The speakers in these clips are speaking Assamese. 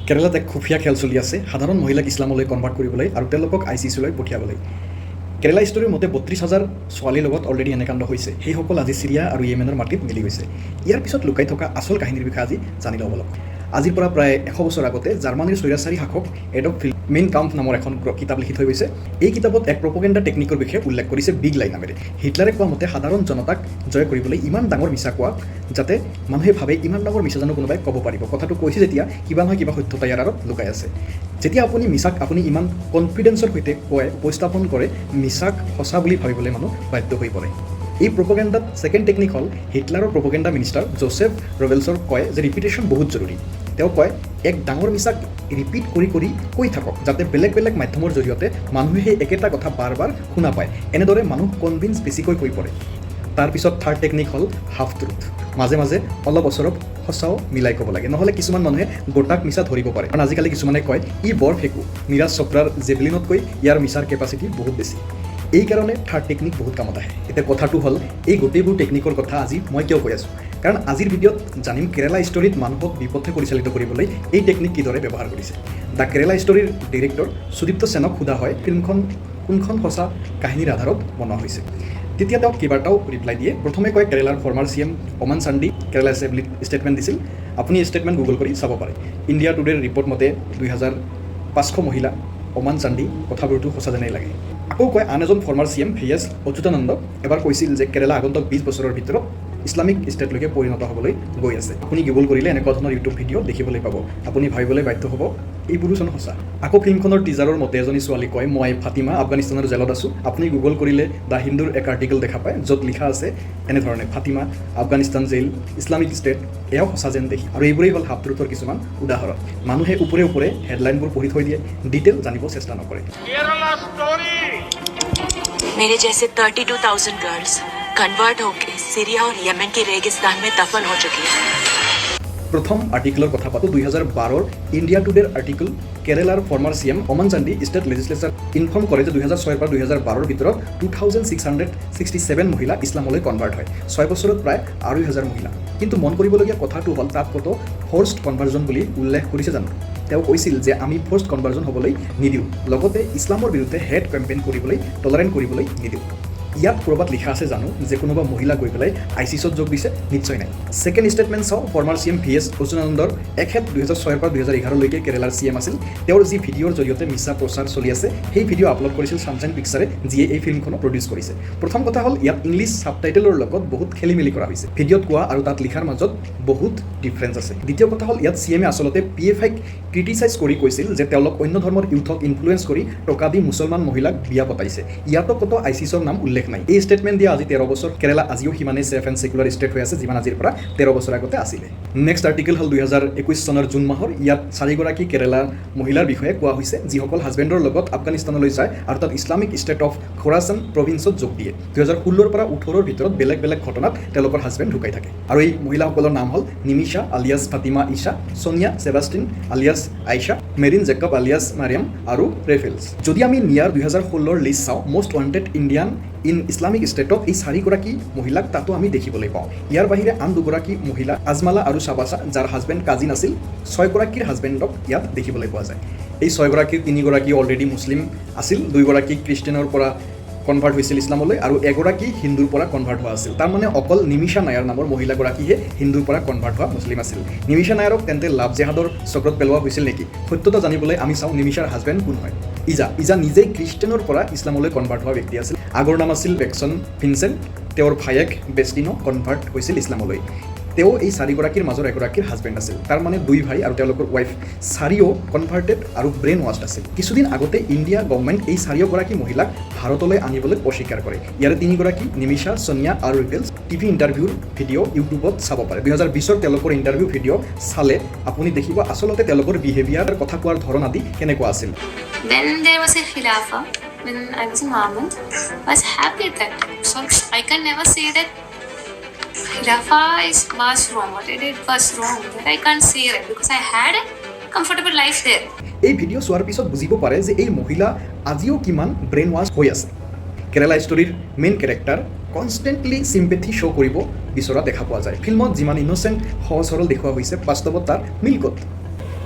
কেৰালাত এক খুফীয়া খেল চলি আছে সাধাৰণ মহিলাক ইছলামলৈ কনভাৰ্ট কৰিবলৈ আৰু তেওঁলোকক আইচিচিলৈ পঠিয়াবলৈ। কেৰেলা ষ্টৰীৰ মতে 32,000 ছোৱালীৰ লগত অলৰেডি এনে কাণ্ড হৈছে। সেইসকল আজি চিৰিয়া আৰু য়েমেনৰ মাটিত মিলি গৈছে। ইয়াৰ পিছত লুকাই থকা আচল কাহিনীৰ বিষয়ে আজি জানি লওঁ বলক। আজিৰ পৰা প্ৰায় 100 বছৰ আগতে জাৰ্মানীৰ স্বৈৰাচাৰী শাসক এডল্ফ মেইন কাম্প নামৰ এখন কিতাপ লিখি থৈ গৈছে। এই কিতাপত এক প্ৰপগেণ্ডা টেকনিকৰ বিষয়ে উল্লেখ কৰিছে বিগ লাই নামেৰে। হিটলাৰে কোৱা মতে সাধাৰণ জনতাক জয় কৰিবলৈ ইমান ডাঙৰ মিছা কোৱা, যাতে মানুহে ভাবে ইমান ডাঙৰ মিছা জানো কোনোবাই ক'ব পাৰিব? কথাটো কৈছে যেতিয়া কিবা নহয় কিবা সত্যতা ইয়াৰ আঁৰত লুকাই আছে। যেতিয়া আপুনি মিছাক আপুনি ইমান কনফিডেন্সৰ সৈতে কয়, উপস্থাপন কৰে, মিছাক সঁচা বুলি ভাবিবলৈ মানুহ বাধ্য হৈ পৰে। এই প্ৰপগেণ্ডাত ছেকেণ্ড টেকনিক হ'ল হিটলাৰৰ প্ৰপগেণ্ডা মিনিষ্টাৰ জোচেফ ৰবেলছৰ কয় যে ৰিপিটেশ্যন বহুত জৰুৰী। তেওঁ কয়, এক ডাঙৰ মিছাক ৰিপিট কৰি কৰি কৈ থাকক, যাতে বেলেগ বেলেগ মাধ্যমৰ জৰিয়তে মানুহে সেই একেটা কথা বাৰ বাৰ শুনা পায়। এনেদৰে মানুহ কনভিন্স বেছিকৈ হৈ পৰে। তাৰপিছত থাৰ্ড টেকনিক হ'ল হাফ ট্ৰুথ। মাজে মাজে অলপ অচৰপ সঁচাও মিলাই ক'ব লাগে, নহ'লে কিছুমান মানুহে গোটাক মিছা ধৰিব পাৰে। কাৰণ আজিকালি কিছুমানে কয়, ই বৰ ফেকু, নীৰাজ চোপ্ৰাৰ জেভলিনতকৈ ইয়াৰ মিছাৰ কেপাচিটি বহুত বেছি। এইকাৰণে থাৰ্ড টেকনিক বহুত কামত আহে। এতিয়া কথাটো হ'ল, এই গোটেইবোৰ টেকনিকৰ কথা আজি মই কিয় কৈ আছোঁ? কাৰণ আজিৰ ভিডিঅ'ত জানিম কেৰেলা ষ্টৰীত মানুহক বিপথে পৰিচালিত কৰিবলৈ এই টেকনিক কিদৰে ব্যৱহাৰ কৰিছে। The কেৰেলা ষ্টৰীৰ ডিৰেক্টৰ সুদীপ্ত সেনক সোধা হয়, ফিল্মখন কোনখন সঁচা কাহিনীৰ আধাৰত বনোৱা হৈছে? তেতিয়া তেওঁ কেইবাটাও ৰিপ্লাই দিয়ে। প্ৰথমে কয়, কেৰেলাৰ ফৰ্মাৰ চি এম ওমান চাণ্ডি কেৰেলা এছেম্বলিত ষ্টেটমেণ্ট দিছিল। আপুনি ষ্টেটমেণ্ট গুগল কৰি চাব পাৰে। ইণ্ডিয়া টুডেৰ ৰিপৰ্ট মতে 2500 মহিলা। ওমান চাণ্ডি কথাবোৰতো সঁচা যেনেই লাগে। আকৌ কয়, আন এজন former C M V S Achyutananda এবাৰ কৈছিল যে কেৰেলা আগন্তুক 20 বছৰৰ ভিতৰত ইছলামিক ষ্টেটলৈকে পৰিণত হ'বলৈ গৈ আছে। আপুনি গুগল কৰিলে এনেকুৱা ধৰণৰ ইউটিউব ভিডিঅ' দেখিবলৈ পাব। আপুনি ভাবিবলৈ বাধ্য হ'ব, এইবোৰো চোন সঁচা। আকৌ ফিল্মখনৰ টিজাৰৰ মতে এজনী ছোৱালী কয়, "মই ফাতিমা, আফগানিস্তানৰ জেলত আছোঁ।" আপুনি গুগল কৰিলে the হিন্দুৰ এক আৰ্টিকেল দেখা পায়, য'ত লিখা আছে এনেধৰণে, "Fatima, Afghanistan jail, Islamic state." এয়াও সঁচা যেন দেখি। আৰু এইবোৰেই হ'ল হাফ ট্ৰুথৰ কিছুমান উদাহৰণ। মানুহে ওপৰে ওপৰে হেডলাইনবোৰ পঢ়ি থৈ দিয়ে, ডিটেইল জানিব চেষ্টা নকৰে। Kerala Story. मेरे जैसे 32,000 गर्ल्स कन्वर्ट होके सीरिया और यमन के रेगिस्तान में दफन हो चुकी है। প্ৰথম আৰ্টিকেলৰ কথা পাতোঁ। 2012ৰ ইণ্ডিয়া টুডেৰ আৰ্টিকেল। কেৰেলাৰ former C M Oommen Chandy state legislature inform কৰে যে 2006ৰ পৰা 2012ৰ ভিতৰত 2667 মহিলা ইছলামলৈ কনভাৰ্ট হয়। 6 বছৰত প্ৰায় 2500 মহিলা। কিন্তু মন কৰিবলগীয়া কথাটো হ'ল, তাত ক'তো ফ'ৰ্চড কনভাৰ্জন বুলি উল্লেখ কৰিছে জানো? তেওঁ কৈছিল যে আমি ফ'ৰ্চড কনভাৰ্জন হ'বলৈ নিদিওঁ, লগতে ইছলামৰ বিৰুদ্ধে হেট কেম্পেইন কৰিবলৈ টলাৰেণ্ট কৰিবলৈ নিদিওঁ। ইয়াত ক'ৰবাত লিখা আছে জানো যে কোনোবা মহিলা গৈ পেলাই আইচিছত যোগ দিছে? নিশ্চয় নাই। ছেকেণ্ড ষ্টেটমেণ্ট চাওঁ, former C M V S অচ্যুতানন্দৰ। এখেত 2006ৰ পৰা 2011লৈকে কেৰেলাৰ চি এম আছিল। তেওঁৰ যি ভিডিঅ'ৰ জৰিয়তে মিছা প্ৰচাৰ চলি আছে, সেই ভিডিঅ' আপলোড কৰিছিল ছানশ্বাইন পিকচাৰে, যিয়ে এই ফিল্মখনো প্ৰডিউচ কৰিছে। প্ৰথম কথা হ'ল, ইয়াত ইংলিছ ছাবটাইটেলৰ লগত বহুত খেলি মেলি কৰা হৈছে। ভিডিঅ'ত কোৱা আৰু তাত লিখাৰ মাজত বহুত ডিফাৰেঞ্চ আছে। দ্বিতীয় কথা হ'ল, ইয়াত চি এমে আচলতে পি এফ আইক ক্ৰিটিচাইজ কৰি কৈছিল যে তেওঁলোক অন্য ধৰ্মৰ ইউথক ইনফ্লুৱেঞ্চ কৰি টকা দি মুছলমান মহিলাক বিয়া পতাইছে। ইয়াতো ক'তো আইচিছৰ নাম উল্লেখ নাই। এই ষ্টেটমেণ্ট দিয়া আজি 13 বছৰ। কেৰেলা আজিও সিমানেই ছেফ এণ্ড ছেকুলাৰ ষ্টেট হৈ আছে, যিমান আজিৰ পৰা 13 বছৰ আগতে আছিলে। নেক্সট আৰ্টিকেল হ'ল 2021 চনৰ জুন মাহৰ। ইয়াত চাৰিগৰাকী কেৰেলাৰ মহিলাৰ বিষয়ে কোৱা হৈছে, যিসকল হাজবেণ্ডৰ লগত আফগানিস্তানলৈ যায় আৰু তাত ইছলামিক ষ্টেট অফ খোৰাচান প্ৰভিন্সত যোগ দিয়ে। 2016ৰ পৰা 18ৰ ভিতৰত বেলেগ বেলেগ ঘটনাত তেওঁলোকৰ হাজবেণ্ড ঢুকাই থাকে। আৰু এই মহিলাসকলৰ নাম হ'ল নিমিষা আলিয়াছ ফাতিমা ঈশা, ছোনিয়া ছেবাষ্টিন আলিয়াছ আইশা, মেৰিন জেকব আলিয়াছ মাৰিয়াম আৰু ৰেফেলছ। যদি আমি নিয়াৰ 2016ৰ লিষ্ট চাওঁ, Most Wanted Indian in Islamic ষ্টেটত এই চাৰিগৰাকী মহিলাক তাতো আমি দেখিবলৈ পাওঁ। ইয়াৰ বাহিৰে আন দুগৰাকী মহিলা আজমালা আৰু শ্বাবাছা, যাৰ হাজবেণ্ড কাজিন আছিল, ছয়গৰাকীৰ হাজবেণ্ডক ইয়াত দেখিবলৈ পোৱা যায়। এই ছয়গৰাকীৰ তিনিগৰাকী অলৰেডি মুছলিম আছিল, দুইগৰাকী খ্ৰীষ্টিয়ানৰ পৰা কনভাৰ্ট হৈছিল ইছলামলৈ আৰু এগৰাকী হিন্দুৰ পৰা কনভাৰ্ট হোৱা আছিল। তাৰমানে অকল নিমিষা নায়াৰ নামৰ মহিলাগৰাকীহে হিন্দুৰ পৰা কনভাৰ্ট হোৱা মুছলিম আছিল। নিমিষা নায়াৰক তেন্তে লাভ জেহাদৰ চক্ৰত পেলোৱা হৈছিল নেকি? সত্যতা জানিবলৈ আমি চাওঁ নিমিষাৰ হাজবেণ্ড কোন হয়। ইজা। ইজা নিজেই খ্ৰীষ্টিয়ানৰ পৰা ইছলামলৈ কনভাৰ্ট হোৱা ব্যক্তি আছিল। আগৰ নাম আছিল বেকচন ভিনচেণ্ট। তেওঁৰ ভায়েক বেষ্টিনো কনভাৰ্ট হৈছিল ইছলামলৈ। তেওঁ এই চাৰিগৰাকীৰ মাজৰ এগৰাকীৰ হাজবেণ্ড আছিল। তাৰ মানে দুই ভাই আৰু তেওঁলোকৰ ৱাইফ চাৰিও কনভাৰ্টেড আৰু ব্ৰেইন ৱাছড আছিল। কিছুদিন আগতে ইণ্ডিয়া গভমেণ্ট এই চাৰিওগৰাকী মহিলাক ভাৰতলৈ আনিবলৈ অস্বীকাৰ কৰে। ইয়াৰে তিনিগৰাকী নিমিষা, ছনিয়া আৰু ৰিফেলছ টিভি ইণ্টাৰভিউৰ ভিডিঅ' ইউটিউবত চাব পাৰে। 2020ৰ তেওঁলোকৰ ইণ্টাৰভিউ ভিডিঅ' চালে আপুনি দেখিব আচলতে তেওঁলোকৰ বিহেভিয়াৰ, কথা কোৱাৰ ধৰণ আদি কেনেকুৱা আছিল। When there was a Khilafah, when I was in Mohammed, I was happy at that time. So I can never say that Khilafah was wrong. What I did was wrong. That I can't say it because I had a comfortable life there. এই ভিডিঅ' চোৱাৰ পিছত বুজিব পাৰে যে এই মহিলা আজিও কিমান ব্ৰেইন ৱাছ হৈ আছে। কেৰেলা ষ্টৰীৰ main character constantly sympathy show' কৰিব বিচৰা দেখা পোৱা যায়। ফিল্মত যিমান ইন'চেণ্ট, সহজ সৰল দেখুওৱা হৈছে, বাস্তৱত তাৰ মিল ক'ত?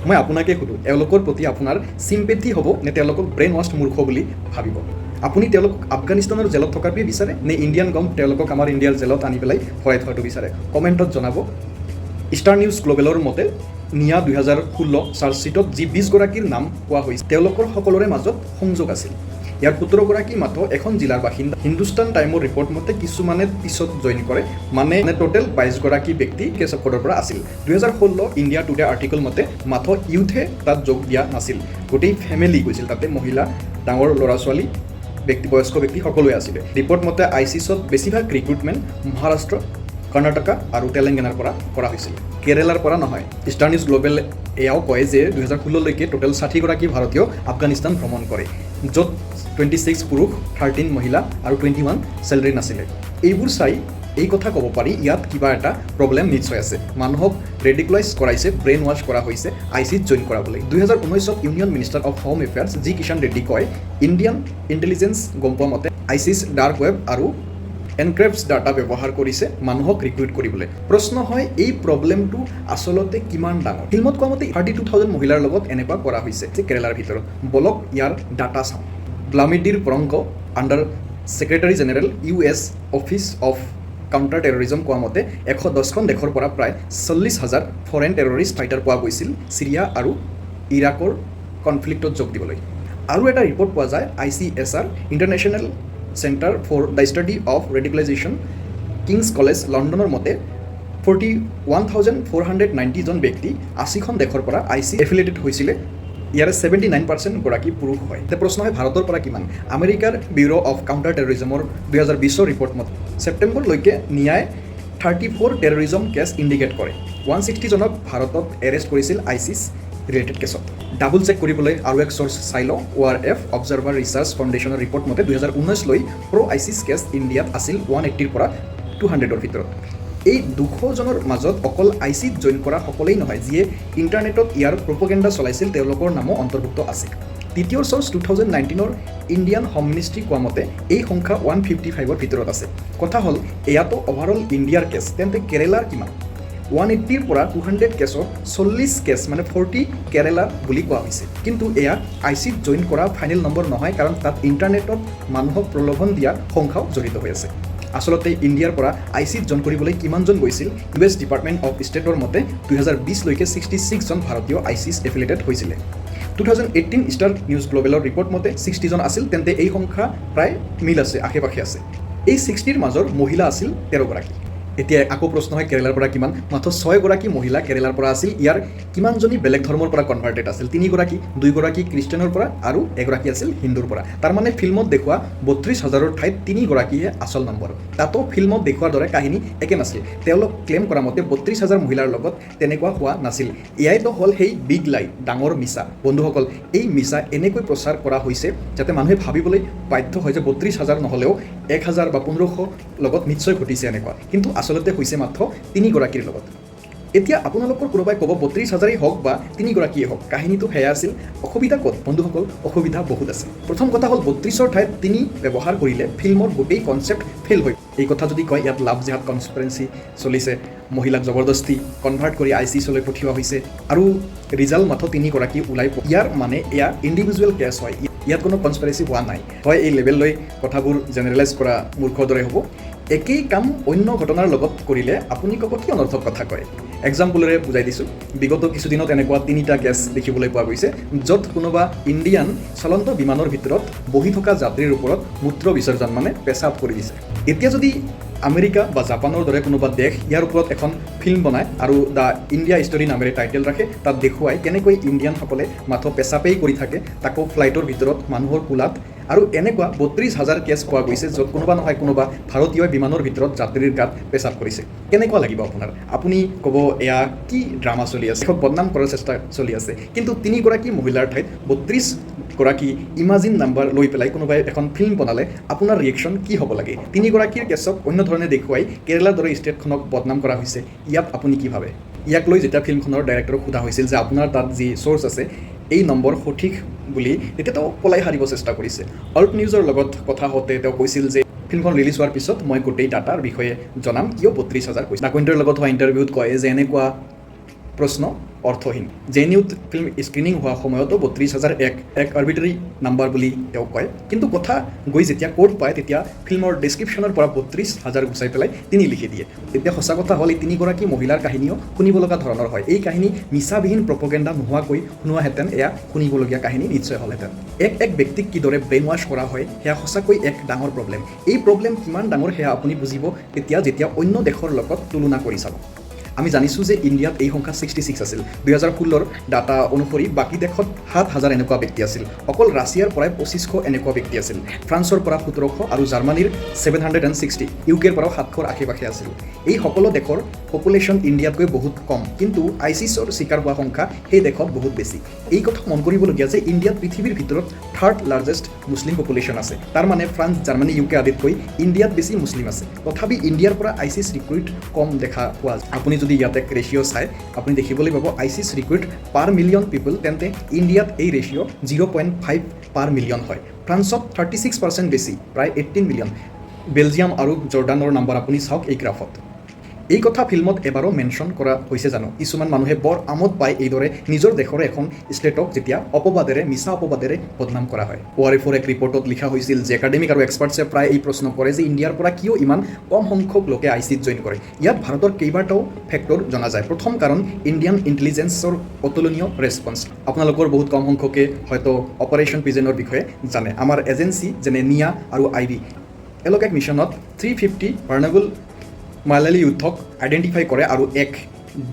মই আপোনাকে সোধোঁ, এওঁলোকৰ প্ৰতি আপোনাৰ চিম্পেথি হ'ব নে তেওঁলোকক ব্ৰেইন ৱাছড মূৰ্খ বুলি ভাবিব? আপুনি তেওঁলোকক আফগানিস্তানৰ জেলত থকাটোৱে বিচাৰে নে ইণ্ডিয়ান গভমেণ্ট তেওঁলোকক আমাৰ ইণ্ডিয়াৰ জেলত আনি পেলাই ভৰাই থোৱাটো বিচাৰে? কমেণ্টত জনাব। ষ্টাৰ নিউজ গ্ল'বেলৰ মতে নিয়া 2016 চাৰ্জশ্বীটত যি 20গৰাকীৰ নাম কোৱা হৈছে, তেওঁলোকৰ সকলোৰে মাজত সংযোগ আছিল। ইয়াৰ 17গৰাকী মাত্ৰ এখন জিলাৰ বাসিন্দা। হিন্দুস্তান টাইমৰ ৰিপৰ্ট মতে কিছুমানে পিছত জইন কৰে, মানে টোটেল 22গৰাকী ব্যক্তি কেছ অফ কোডৰ পৰা আছিল। 2016 ইণ্ডিয়া টুডে আৰ্টিকল মতে মাথো ইউথে তাত যোগ দিয়া নাছিল, গোটেই ফেমিলি গৈছিল। তাতে মহিলা, ডাঙৰ ল'ৰা ছোৱালী, ব্যক্তি, বয়স্ক ব্যক্তি সকলোৱে আছিলে। ৰিপৰ্ট মতে আইচিছত বেছিভাগ ৰিক্ৰুটমেণ্ট মহাৰাষ্ট্ৰ, কৰ্ণাটকা আৰু তেলেংগানাৰ পৰা কৰা হৈছিল, কেৰেলাৰ পৰা নহয়। ষ্টাৰ নিউজ গ্ল'বেল এয়াও কয় যে 2016লৈকে টোটেল 60গৰাকী ভাৰতীয় আফগানিস্তান ভ্ৰমণ কৰে, য'ত 26 পুৰুষ, 13 মহিলা আৰু 21 চিলড্ৰেন আছিলে। এইবোৰ চাই এই কথা ক'ব পাৰি, ইয়াত কিবা এটা প্ৰব্লেম নিশ্চয় আছে। মানুহক ৰেডিকুলাইজ কৰাইছে, ব্ৰেইন ৱাছ কৰা হৈছে আইচিছত জইন কৰাবলৈ। 2019ত Union Minister of Home Affairs G Kisan Reddy কয়, ইণ্ডিয়ান ইণ্টেলিজেঞ্চ গম পোৱা মতে আইচিছ ডাৰ্ক ৱেব আৰু এনক্ৰিপ্টেড ডাটা ব্যৱহাৰ কৰিছে মানুহক ৰিক্ৰুইট কৰিবলৈ। প্ৰশ্ন হয়, এই প্ৰব্লেমটো আচলতে কিমান ডাঙৰ? ফিল্মত কোৱা মতে 32,000 মহিলাৰ লগত এনেকুৱা কৰা হৈছে কেৰেলাৰ ভিতৰত। বলক, ইয়াৰ ডাটা চাওঁ। ভ্লাদিমিৰ পৰংক, Under Secretary General, US Office of Counter Terrorism কোৱা মতে 110খন দেশৰ পৰা প্ৰায় 40,000 ফৰেন টেৰৰিষ্ট ফাইটাৰ পোৱা গৈছিল চিৰিয়া আৰু ইৰাকৰ কনফ্লিক্টত যোগ দিবলৈ। আৰু এটা ৰিপৰ্ট পোৱা যায়, ICSR, International Centre for the Study of Radicalization, Kings College লণ্ডনৰ মতে 41,490জন ব্যক্তি 80খন দেশৰ পৰা আইচিছ এফিলিয়েটেড হৈছিলে। ইয়াৰে 79% গৰাকী পুৰুষ হয়। এতিয়া প্ৰশ্ন হয়, ভাৰতৰ পৰা কিমান? আমেৰিকাৰ ব্যুৰ' অফ কাউণ্টাৰ টেৰৰিজমৰ 2020ৰ ৰিপৰ্ট মতে ছেপ্টেম্বৰলৈকে নিয়াই 34 টেৰৰিজম কেছ ইণ্ডিকেট কৰে। 160জনক ভাৰতত এৰেষ্ট কৰিছিল আইচিছ ৰিলেটেড কেছত। ডাবল চেক কৰিবলৈ আৰু এক চ'ৰ্চ চাই লওঁ। অ' আৰ এফ, অবজাৰ্ভাৰ ৰিচাৰ্চ ফাউণ্ডেশ্যনৰ ৰিপৰ্ট মতে 2019লৈ প্ৰ' আইচিছ কেছ ইণ্ডিয়াত আছিল 180ৰ পৰা 200ৰ ভিতৰত। এই 200জনৰ মাজত অকল আইচিছত জইন কৰা সকলেই নহয়, যিয়ে ইণ্টাৰনেটত ইয়াৰ প্ৰপগেণ্ডা চলাইছিল, তেওঁলোকৰ নামো অন্তৰ্ভুক্ত আছে। তৃতীয় চ'ৰ্চ 2019ৰ ইণ্ডিয়ান হোম মিনিষ্ট্ৰী কোৱা মতে এই সংখ্যা 155ৰ ভিতৰত আছে। কথা হ'ল, এয়াতো অভাৰঅল ইণ্ডিয়াৰ কেছ, তেন্তে কেৰেলাৰ কিমান? 180ৰ পৰা 200 কেছত 40 কেছ, মানে 40 কেৰেলাৰ বুলি কোৱা হৈছে। কিন্তু এয়া আইচিছত জইন কৰা ফাইনেল নম্বৰ নহয়, কাৰণ তাত ইণ্টাৰনেটত মানুহক প্ৰলোভন দিয়া সংখ্যাও জড়িত হৈ আছে। আচলতে ইণ্ডিয়াৰ পৰা আইচিছত জইন কৰিবলৈ কিমানজন গৈছিল? ইউ এছ ডিপাৰ্টমেণ্ট অফ ষ্টেটৰ মতে 2020লৈকে 66জন ভাৰতীয় আইচিছ এফিলিয়েটেড হৈছিলে। 2018 ষ্টাৰ নিউজ গ্ল'বেলৰ ৰিপৰ্ট মতে 60জন আছিল। তেন্তে এই সংখ্যা প্ৰায় মিল আছে, আশে পাশে আছে। এই 60ৰ মাজৰ মহিলা আছিল 13গৰাকী। এতিয়া আকৌ প্ৰশ্ন হয়, কেৰেলাৰ পৰা কিমান? মাথো ছয়গৰাকী মহিলা কেৰেলাৰ পৰা আছিল। ইয়াৰ কিমানজনী বেলেগ ধৰ্মৰ পৰা কনভাৰ্টেড আছিল? তিনিগৰাকী, দুইগৰাকী খ্ৰীষ্টানৰ পৰা আৰু এগৰাকী আছিল হিন্দুৰ পৰা। তাৰমানে ফিল্মত দেখুওৱা 32 হাজাৰৰ ঠাইত তিনিগৰাকীহে আচল নম্বৰ। তাতো ফিল্মত দেখুওৱাৰ দৰে কাহিনী একে নাছিল। তেওঁলোক ক্লেইম কৰা মতে 32 হাজাৰ মহিলাৰ লগত তেনেকুৱা হোৱা নাছিল। এয়াইতো হ'ল সেই বিগ লাই, ডাঙৰ মিছা। বন্ধুসকল, এই মিছা এনেকৈ প্ৰচাৰ কৰা হৈছে যাতে মানুহে ভাবিবলৈ বাধ্য হয় যে 32 হাজাৰ নহ'লেও 1000 বা 1500 লগত নিশ্চয় ঘটিছে এনেকুৱা। কিন্তু আচলতে হৈছে মাত্ৰ তিনিগৰাকীৰ লগত। এতিয়া আপোনালোকৰ কোনোবাই ক'ব, 32 হাজাৰেই হওক বা তিনিগৰাকীয়ে হওক, কাহিনীটো সেয়া আছিল, অসুবিধা ক'ত? বন্ধুসকল, অসুবিধা বহুত আছে। প্ৰথম কথা হ'ল, 32ৰ ঠাইত তিনি ব্যৱহাৰ কৰিলে ফিল্মৰ গোটেই কনচেপ্ট ফেইল হৈ। এই কথা যদি কয়, ইয়াত লাভ জেহাদ কনস্পিৰেঞ্চি চলিছে, মহিলাক জবৰদস্তি কনভাৰ্ট কৰি আইচিছলৈ পঠিওৱা হৈছে আৰু ৰিজাল্ট মাথো তিনিগৰাকী ওলাই, ইয়াৰ মানে এয়া ইণ্ডিভিজুৱেল কেছ হয়, ইয়াত কোনো কনস্পিৰেচি হোৱা নাই। হয়, এই লেভেল লৈ কথাবোৰ জেনেৰেলাইজ কৰা মূৰ্খৰ দৰে হ'ব। একেই কাম অন্য ঘটনাৰ লগত কৰিলে আপুনি ক'ব, কি অনৰ্থক কথা কয়। এক্সাম্পলেৰে বুজাই দিছোঁ। বিগত কিছুদিনত এনেকুৱা তিনিটা কেছ দেখিবলৈ পোৱা গৈছে, য'ত কোনোবা ইণ্ডিয়ান চলন্ত বিমানৰ ভিতৰত বহি থকা যাত্ৰীৰ ওপৰত মূত্ৰ বিসৰ্জন, মানে পেচাব কৰি দিছে। এতিয়া যদি আমেৰিকা বা জাপানৰ দৰে কোনোবা দেশ ইয়াৰ ওপৰত এখন ফিল্ম বনায় আৰু the India story নামেৰে টাইটেল ৰাখে, তাত দেখুৱাই কেনেকৈ ইণ্ডিয়ানসকলে মাথো পেচাবেই কৰি থাকে, তাকো ফ্লাইটৰ ভিতৰত মানুহৰ কোলাত, আৰু এনেকুৱা 32 হাজাৰ কেছ পোৱা গৈছে য'ত কোনোবা নহয় কোনোবা ভাৰতীয়ই বিমানৰ ভিতৰত যাত্ৰীৰ গাত পেচাব কৰিছে, কেনেকুৱা লাগিব আপোনাৰ? আপুনি ক'ব, এয়া কি ড্ৰামা চলি আছে, দেশক বদনাম কৰাৰ চেষ্টা চলি আছে। কিন্তু তিনিগৰাকী মহিলাৰ ঠাইত 32গৰাকী ইমাজিন নাম্বাৰ লৈ পেলাই কোনোবাই এখন ফিল্ম বনালে আপোনাৰ ৰিয়েকশ্যন কি হ'ব লাগে? তিনিগৰাকীৰ কেছক অন্য ধৰণে দেখুৱাই কেৰেলাৰ দৰে ষ্টেটখনক বদনাম কৰা হৈছে, ইয়াত আপুনি কি ভাবে? ইয়াক লৈ যেতিয়া ফিল্মখনৰ ডাইৰেক্টৰক সোধা হৈছিল যে আপোনাৰ তাত যি চ'ৰ্চ আছে, এই নম্বৰ সঠিক বুলি, তেতিয়া তেওঁ পলাই সাৰিব চেষ্টা কৰিছে। অল্ট নিউজৰ লগত কথা হওঁতে তেওঁ কৈছিল যে ফিল্মখন ৰিলিজ হোৱাৰ পিছত মই গোটেই ডাটাৰ বিষয়ে জনাম, কিয় 32 হাজাৰ কৈছে। ডাকুৱেণ্টৰ লগত হোৱা ইণ্টাৰভিউত কয় যে এনেকুৱা প্ৰশ্ন অৰ্থহীন। জেএনইউত ফিল্ম স্ক্ৰিনিং হোৱা সময়তো 32,000 এক আৰ্বিটাৰী নাম্বাৰ বুলি তেওঁ কয়। কিন্তু কথা গৈ যেতিয়া কোৰ্ট পায়, তেতিয়া ফিল্মৰ ডেছক্ৰিপশ্যনৰ পৰা 32,000 গুচাই পেলাই তিনি লিখি দিয়ে। তেতিয়া সঁচা কথা হ'ল, এই তিনিগৰাকী মহিলাৰ কাহিনীও শুনিব লগা ধৰণৰ হয়। এই কাহিনী মিছাবিহীন প্ৰপগেণ্ডা নোহোৱাকৈ শুনোৱাহেঁতেন এয়া শুনিবলগীয়া কাহিনী নিশ্চয় হ'লহেঁতেন। এক এক ব্যক্তিক কিদৰে ব্ৰেইন ৱাছ কৰা হয়, সেয়া সঁচাকৈ এক ডাঙৰ প্ৰব্লেম। এই প্ৰব্লেম কিমান ডাঙৰ, সেয়া আপুনি বুজিব তেতিয়া, যেতিয়া অন্য দেশৰ লগত তুলনা কৰি চাব। আমি জানিছোঁ যে ইণ্ডিয়াত এই সংখ্যা 66 আছিল 2016ৰ ডাটা অনুসৰি। বাকী দেশত 7000 এনেকুৱা ব্যক্তি আছিল। অকল ৰাছিয়াৰ পৰাই 2500 এনেকুৱা ব্যক্তি আছিল, ফ্ৰান্সৰ পৰা 1700 আৰু জাৰ্মানীৰ 760, ইউকেৰ পৰাও 700ৰ আশে পাশে আছিল। এই সকলো দেশৰ পপুলেশ্যন ইণ্ডিয়াতকৈ বহুত কম, কিন্তু আইচিছৰ চিকাৰ হোৱা সংখ্যা সেই দেশত বহুত বেছি। এই কথা মন কৰিবলগীয়া যে ইণ্ডিয়াত পৃথিৱীৰ ভিতৰত থাৰ্ড লাৰ্জেষ্ট মুছলিম পপুলেশ্যন আছে। তাৰ মানে ফ্ৰান্স, জাৰ্মানী, ইউকে আদিতকৈ ইণ্ডিয়াত বেছি মুছলিম আছে। তথাপি ইণ্ডিয়াৰ পৰা আইচিছ ৰিক্ৰুইট কম দেখা পোৱা যায়। আপুনি যদি ইয়াত এক ৰেচিঅ' চায়, আপুনি দেখিবলৈ পাব ISIS recruit per million people, তেন্তে ইণ্ডিয়াত এই ৰেচিঅ' 0.5 পাৰ মিলিয়ন হয়। ফ্ৰান্সত 36% বেছি, প্ৰায় 18 মিলিয়ন। বেলজিয়াম আৰু জৰ্ডানৰ নাম্বাৰ আপুনি চাওক এই গ্ৰাফত। এই কথা ফিল্মত এবাৰো মেনশ্যন কৰা হৈছে জানো? কিছুমান মানুহে বৰ আমোদ পায় এইদৰে নিজৰ দেশৰে এখন ষ্টেটক যেতিয়া অপবাদেৰে, মিছা অপবাদেৰে বদনাম কৰা হয়। অ'আৰএফৰ এক ৰিপৰ্টত লিখা হৈছিল যে একাডেমিক আৰু এক্সপাৰ্টছে প্ৰায় এই প্ৰশ্ন কৰে যে ইণ্ডিয়াৰ পৰা কিয় ইমান কম সংখ্যক লোকে আইচিছত জইন কৰে। ইয়াত ভাৰতৰ কেইবাটাও ফেক্টৰ জনা যায়। প্ৰথম কাৰণ ইণ্ডিয়ান ইণ্টেলিজেন্সৰ অতুলনীয় ৰেছপন্স। আপোনালোকৰ বহুত কম সংখ্যকে হয়তো অপাৰেশ্যন পিজেনৰ বিষয়ে জানে। আমাৰ এজেঞ্চি যেনে নিয়া আৰু আই বি এওঁলোক এক মিছনত 350 ভালনাৰেবল মালায়ালী ইউথক আইডেণ্টিফাই কৰে আৰু এক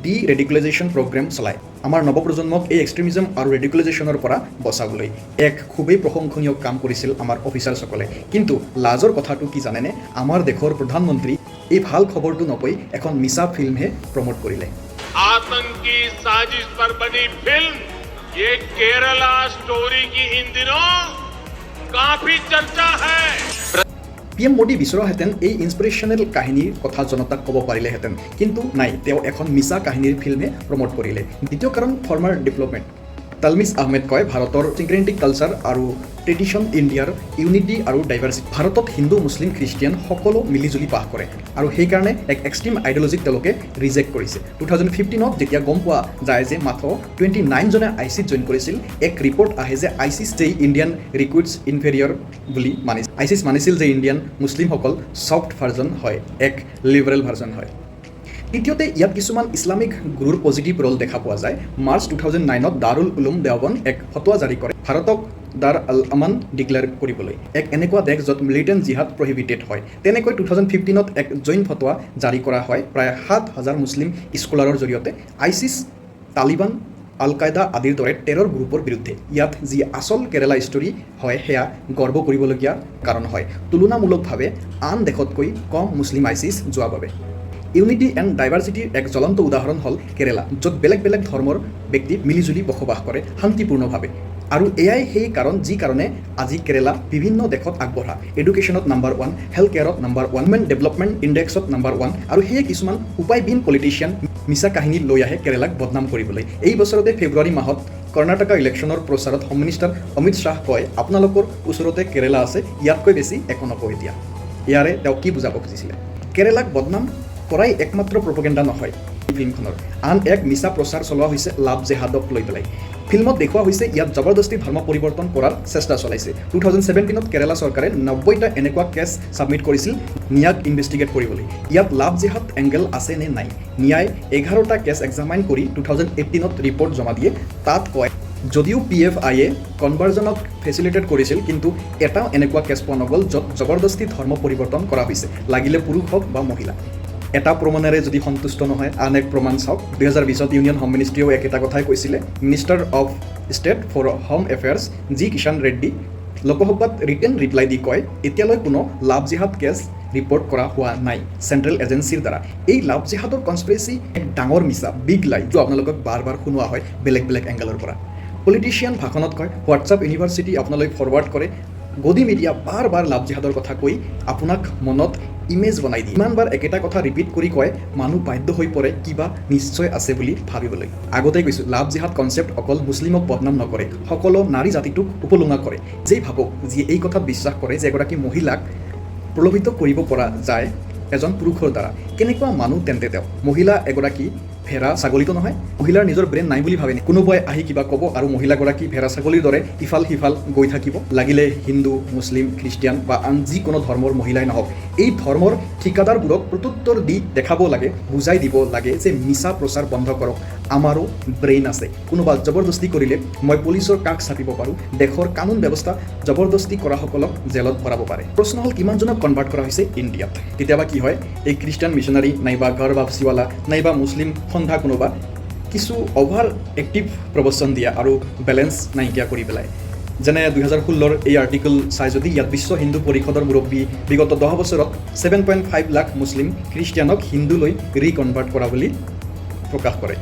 ডি ৰেডিকুলাইজেশ্যন প্ৰগ্ৰেম চলায়, আমাৰ নৱপ্ৰজন্মক এই এক্সট্ৰিমিজম আৰু ৰেডিকুলাইজেশ্যনৰ পৰা বচাবলৈ। এক খুবেই প্ৰশংসনীয় কাম কৰিছিল আমাৰ অফিচাৰসকলে। কিন্তু লাজৰ কথাটো কি জানেনে? আমাৰ দেশৰ প্ৰধানমন্ত্ৰী এই ভাল খবৰটো নকৈ এখন মিছা ফিল্মহে প্ৰমোট কৰিলে। आतंकी साजिश पर बनी फिल्म ये केरला स्टोरी की इन दिनों काफी चर्चा है। পি এম মোদী বিচৰাহেঁতেন এই ইনস্পিৰেশ্যনেল কাহিনীৰ কথা জনতাক ক'ব পাৰিলেহেঁতেন। কিন্তু নাই, তেওঁ এখন মিছা কাহিনীৰ ফিল্মহে প্ৰমোট কৰিলে। দ্বিতীয় কাৰণ ফৰ্মাৰ ডেভেলপমেণ্ট। তালমিছ আহমেদ কয়, ভাৰতৰ চিংক্ৰেটিক কালচাৰ আৰু ট্ৰেডিশ্যন, ইণ্ডিয়াৰ ইউনিটি আৰু ডাইভাৰ্চিটি, ভাৰতত হিন্দু, মুছলিম, খ্ৰীষ্টিয়ান সকলো মিলিজুলি বাস কৰে আৰু সেইকাৰণে এক এক্সট্ৰিম আইডিঅলজিক তেওঁলোকে ৰিজেক্ট কৰিছে। 2015ত যেতিয়া গম পোৱা যায় যে মাত্ৰ 29জনে আইচিত জইন কৰিছিল, এক ৰিপৰ্ট আহে যে আইচিছ যে ইণ্ডিয়ান ৰিক্ৰুইটছ ইনফেৰিয়ৰ বুলি মানিছিল। আইচিছ মানিছিল যে ইণ্ডিয়ান মুছলিমসকল ছফ্ট ভাৰ্জন হয়, এক লিবাৰেল ভাৰ্জন হয়। তৃতীয়তে, ইয়াত কিছুমান ইছলামিক গুৰুৰ পজিটিভ ৰোল দেখা পোৱা যায়। মাৰ্চ 2009ত দাৰুল উলুম দেওবন এক ফটোৱা জাৰি কৰে ভাৰতক দাৰ আল আমান ডিক্লেয়াৰ কৰিবলৈ, এক এনেকুৱা দেশ য'ত মিলিটেণ্ট জিহাদ প্ৰহিবিটেড হয়। তেনেকৈ 2015ত এক জইন ফটোৱা জাৰি কৰা হয় প্ৰায় 7000 মুছলিম স্কলাৰৰ জৰিয়তে আইচিছ, তালিবান, আল কায়দা আদিৰ দৰে টেৰৰ গ্ৰুপৰ বিৰুদ্ধে। ইয়াত যি আচল কেৰেলা ষ্টৰী হয়, সেয়া গৰ্ব কৰিবলগীয়া কাৰণ হয়, তুলনামূলকভাৱে আন দেশতকৈ কম মুছলিম আইচিছ যোৱা বাবে। ইউনিটি এণ্ড ডাইভাৰ্চিটিৰ এক জ্বলন্ত উদাহৰণ হ'ল কেৰেলা, য'ত বেলেগ বেলেগ ধৰ্মৰ ব্যক্তি মিলিজুলি বসবাস কৰে শান্তিপূৰ্ণভাৱে। আৰু এয়াই সেই কাৰণ, যি কাৰণে আজি কেৰেলা বিভিন্ন দেশত আগবঢ়া, এডুকেশ্যনত নাম্বাৰ ওৱান, হেল্থ কেয়াৰত নাম্বাৰ ওৱান, হিউমেন ডেভেলপমেণ্ট ইণ্ডেক্সত নাম্বাৰ ওৱান। আৰু সেয়ে কিছুমান উপায়বিহীন পলিটিচিয়ান মিছা কাহিনী লৈ আহে কেৰেলাক বদনাম কৰিবলৈ। এই বছৰতে ফেব্ৰুৱাৰী মাহত কৰ্ণাটকা ইলেকশ্যনৰ প্ৰচাৰত হোম মিনিষ্টাৰ অমিত শ্বাহ কয়, "আপোনালোকৰ ওচৰতে কেৰেলা আছে, ইয়াতকৈ বেছি একো নকওঁ এতিয়া।" ইয়াৰে তেওঁ কি বুজাব খুজিছিলে? কেৰেলাক বদনাম কৰাই একমাত্ৰ প্ৰপগেণ্ডা নহয় ফিল্মখনৰ। আন এক মিছা প্ৰচাৰ চলোৱা হৈছে লাভ জেহাদক লৈ পেলাই। ফিল্মত দেখুওৱা হৈছে ইয়াত জবৰদস্তি ধৰ্ম পৰিৱৰ্তন কৰাৰ চেষ্টা চলাইছে। 2017ত কেৰেলা চৰকাৰে 90টা এনেকুৱা কেছ ছাবমিট কৰিছিল নিয়াক ইনভেষ্টিগেট কৰিবলৈ, ইয়াত লাভ জেহাদ এংগেল আছে নে নাই। নিয়াই 11টা কেছ এক্সামাইন কৰি 2018ত ৰিপৰ্ট জমা দিয়ে। তাত কয়, যদিও পিএফআইয়ে কনভাৰ্জনক ফেচিলিটেট কৰিছিল, কিন্তু এটাও এনেকুৱা কেছ পোৱা নগ'ল য'ত জবৰদস্তি ধৰ্ম পৰিৱৰ্তন কৰা হৈছে, লাগিলে পুৰুষ হওক বা মহিলা। এটা প্ৰমাণেৰে যদি সন্তুষ্ট নহয়, আন এক প্ৰমাণ চাওক। 2020ত ইউনিয়ন হোম মিনিষ্ট্ৰীয়েও একেটা কথাই কৈছিলে। Minister of State for Home Affairs G Kisan Reddy লোকসভাত ৰিটেন ৰিপ্লাই দি কয়, এতিয়ালৈ কোনো লাভ জিহাদ কেছ ৰিপৰ্ট কৰা হোৱা নাই চেণ্ট্ৰেল এজেঞ্চিৰ দ্বাৰা। এই লাভ জিহাদৰ কনস্পিৰেচি এক ডাঙৰ মিছা, বিগ লাই, যিটো আপোনালোকক বাৰ বাৰ শুনোৱা হয় বেলেগ বেলেগ এংগেলৰ পৰা। পলিটিচিয়ান ভাষণত কয়, হোৱাটছআপ ইউনিভাৰ্চিটি আপোনালৈ ফৰৱাৰ্ড কৰে, গদি মিডিয়া বাৰ বাৰ লাভ জিহাদৰ কথা কৈ আপোনাক মনত ইমেজ বনাই দিয়ে। ইমানবাৰ একেটা কথা ৰিপিট কৰি কয়, মানুহ বাধ্য হৈ পৰে কিবা নিশ্চয় আছে বুলি ভাবিবলৈ। আগতেই কৈছোঁ, লাভ জিহাদ কনচেপ্ট অকল মুছলিমক বদনাম নকৰে, সকলো নাৰী জাতিটোক উপলুঙা কৰে। যেই ভাবক, যিয়ে এই কথাত বিশ্বাস কৰে যে এগৰাকী মহিলাক প্ৰলোভিত কৰিব পৰা যায় এজন পুৰুষৰ দ্বাৰা, কেনেকুৱা মানুহ তেন্তে তেওঁ? মহিলা এগৰাকী ভেড়া ছাগলীটো নহয়। মহিলাৰ নিজৰ ব্ৰেইন নাই বুলি ভাবে নেকি? কোনোবাই আহি কিবা ক'ব আৰু মহিলাগৰাকী ভেড়া ছাগলীৰ দৰে ইফাল সিফাল গৈ থাকিব। লাগিলে হিন্দু, মুছলিম, খ্ৰীষ্টিয়ান বা আন যিকোনো ধৰ্মৰ মহিলাই নহওক, এই ধৰ্মৰ ঠিকাদাৰবোৰক প্ৰত্যুত্তৰ দি দেখাব লাগে, বুজাই দিব লাগে যে মিছা প্ৰচাৰ বন্ধ কৰক, আমাৰো ব্ৰেইন আছে। কোনোবা জবৰদস্তি কৰিলে মই পুলিচৰ কাষ চাপিব পাৰোঁ। দেশৰ কানুন ব্যৱস্থা জবৰদস্তি কৰাসকলক জেলত ভৰাব পাৰে। প্ৰশ্ন হ'ল, কিমানজনক কনভাৰ্ট কৰা হৈছে ইণ্ডিয়াত? কেতিয়াবা কি হয়, এই খ্ৰীষ্টান মিছনাৰী নাইবা ঘৰ ৱাপচিৱালা নাইবা মুছলিম সন্থা কোনোবা কিছু অভাৰ এক্টিভ প্ৰবচন দিয়ে আৰু বেলেঞ্চ নাইকিয়া কৰি পেলায়। যেনে 2016ৰ এই আৰ্টিকল চাই যদি, ইয়াত বিশ্ব হিন্দু পৰিষদৰ মুৰব্বী বিগত 10 বছৰত 7.5 লাখ মুছলিম, খ্ৰীষ্টিয়ানক হিন্দুলৈ ৰিকনভাৰ্ট কৰা বুলি প্ৰকাশ কৰে।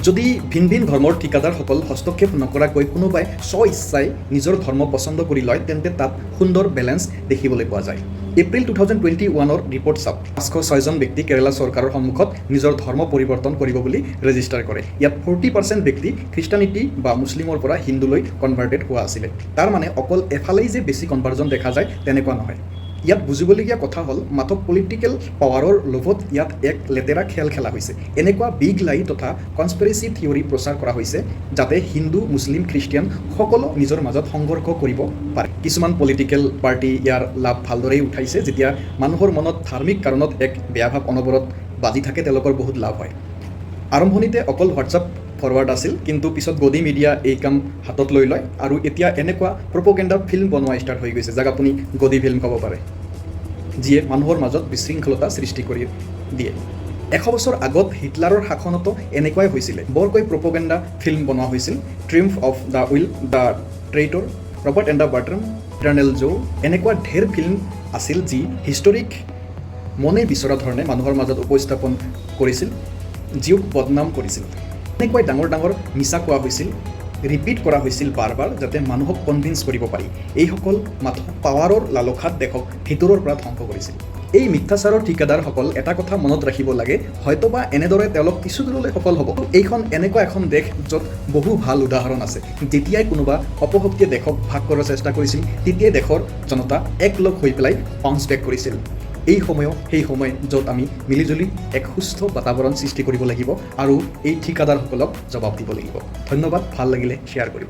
যদি ভিন ভিন ধৰ্মৰ ঠিকাদাৰসকল হস্তক্ষেপ নকৰাকৈ কোনোবাই স্ব ইচ্ছাই নিজৰ ধৰ্ম পচন্দ কৰি লয়, তেন্তে তাত সুন্দৰ বেলেঞ্চ দেখিবলৈ পোৱা যায়। এপ্ৰিল 2021ৰ ৰিপৰ্ট চাওক, 506জন ব্যক্তি কেৰালা চৰকাৰৰ সন্মুখত নিজৰ ধৰ্ম পৰিৱৰ্তন কৰিব বুলি ৰেজিষ্টাৰ কৰে। ইয়াত 40% ব্যক্তি খ্ৰীষ্টানিটি বা মুছলিমৰ পৰা হিন্দুলৈ কনভাৰ্টেড হোৱা আছিলে। তাৰ মানে অকল এফালেই যে বেছি কনভাৰ্জন দেখা যায়, তেনেকুৱা নহয়। ইয়াত বুজিবলগীয়া কথা হ'ল, মাথো পলিটিকেল পাৱাৰৰ লোভত ইয়াত এক লেতেৰা খেল খেলা হৈছে। এনেকুৱা বিগ লাই তথা কনস্পিৰেচি থিয়ৰী প্ৰচাৰ কৰা হৈছে, যাতে হিন্দু, মুছলিম, খ্ৰীষ্টিয়ান সকলো নিজৰ মাজত সংঘৰ্ষ কৰিব পাৰে। কিছুমান পলিটিকেল পাৰ্টি ইয়াৰ লাভ ভালদৰেই উঠাইছে। যেতিয়া মানুহৰ মনত ধাৰ্মিক কাৰণত এক বেয়া ভাৱ অনবৰত বাজি থাকে, তেওঁলোকৰ বহুত লাভ হয়। আৰম্ভণিতে অকল হোৱাটছআপ ফৰৱাৰ্ড আছিল, কিন্তু পিছত গদি মিডিয়া এই কাম হাতত লৈ লয় আৰু এতিয়া এনেকুৱা প্ৰপগেণ্ডা ফিল্ম বনোৱা ষ্টাৰ্ট হৈ গৈছে, যাক আপুনি গদি ফিল্ম ক'ব পাৰে, যিয়ে মানুহৰ মাজত বিশৃংখলতা সৃষ্টি কৰি দিয়ে। 100 বছৰ আগত হিটলাৰৰ শাসনতো এনেকুৱাই হৈছিলে। বৰকৈ প্ৰপগেণ্ডা ফিল্ম বনোৱা হৈছিল। Triumph of the Will, The Traitor, Robert and the Bertram, Eternal Jew, এনেকুৱা ঢেৰ ফিল্ম আছিল যি হিষ্টৰিক মনে বিচৰা ধৰণে মানুহৰ মাজত উপস্থাপন কৰিছিল, জিউক বদনাম কৰিছিল। এনেকুৱাই ডাঙৰ ডাঙৰ মিছা কোৱা হৈছিল, ৰিপিট কৰা হৈছিল বাৰ বাৰ, যাতে মানুহক কনভিন্স কৰিব পাৰি। এইসকল মাথো পাৱাৰৰ লালসাত দেশক ভিতৰৰ পৰা ধ্বংস কৰিছিল। এই মিথ্যাচাৰৰ ঠিকাদাৰসকল এটা কথা মনত ৰাখিব লাগে, হয়তোবা এনেদৰে তেওঁলোক কিছু দূৰলৈ সফল হ'ব। এইখন এনেকুৱা এখন দেশ য'ত বহু ভাল উদাহৰণ আছে। যেতিয়াই কোনোবা অপশক্তিয়ে দেশক ভাগ কৰাৰ চেষ্টা কৰিছিল, তেতিয়াই দেশৰ জনতা একলগ হৈ পেলাই বাউন্স বেক কৰিছিল। এই সময়ো সেই সময় য'ত আমি মিলিজুলি এক সুস্থ বাতাবৰণ সৃষ্টি কৰিব লাগিব আৰু এই ঠিকাদাৰসকলক জবাব দিব লাগিব। ধন্যবাদ। ভাল লাগিলে শ্বেয়াৰ কৰিব।